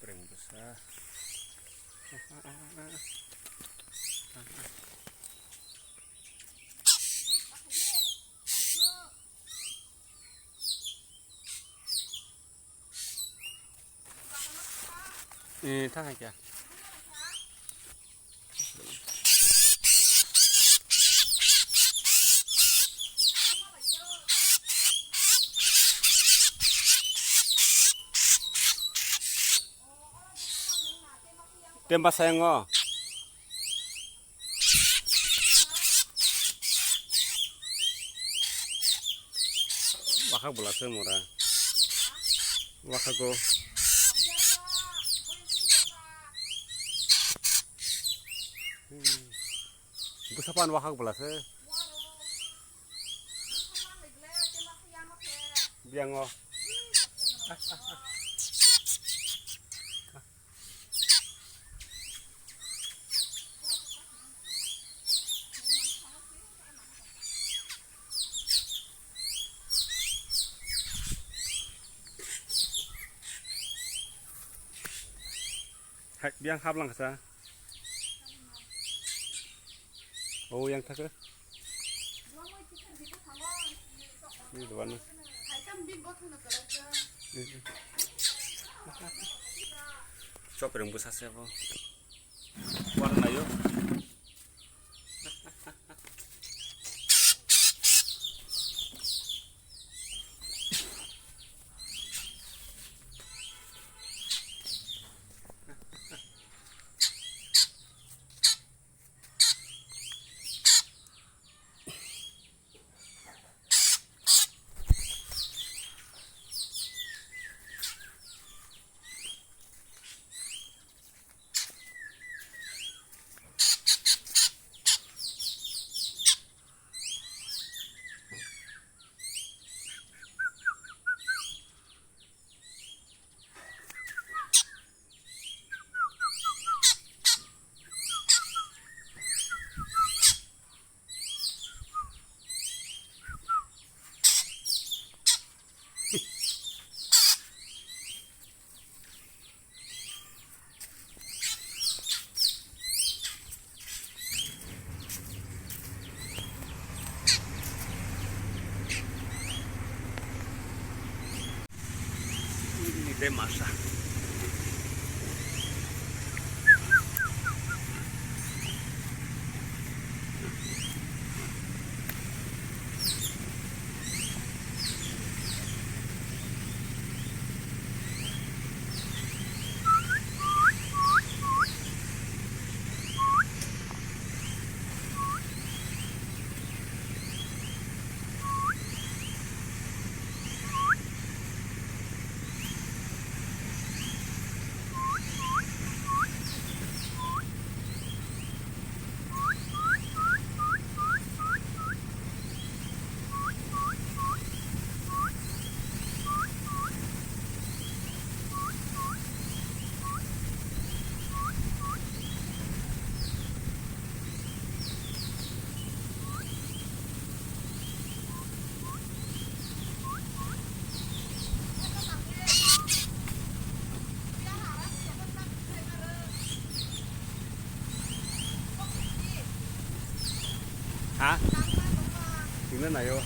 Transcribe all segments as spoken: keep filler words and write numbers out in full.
Kwrwng bwsa. Eh, thang hai kya? Temba sayango. Wakhak bwla se mora. Wakhak go. Hmm. Bwsa pan wakhak bwla se. Biango. Hai, biang hap lang sa. Oh, yang thaka. Ini depan. Chop reng bwsa se bo. Warna yo. Ini teh masa. Ha? Tingna nayo.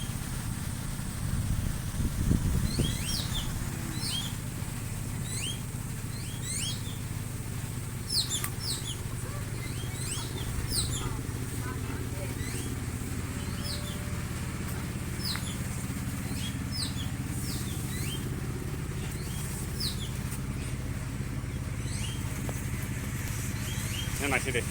Yang nasi deh.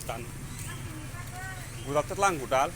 Tan. Gudal tetlang gudal.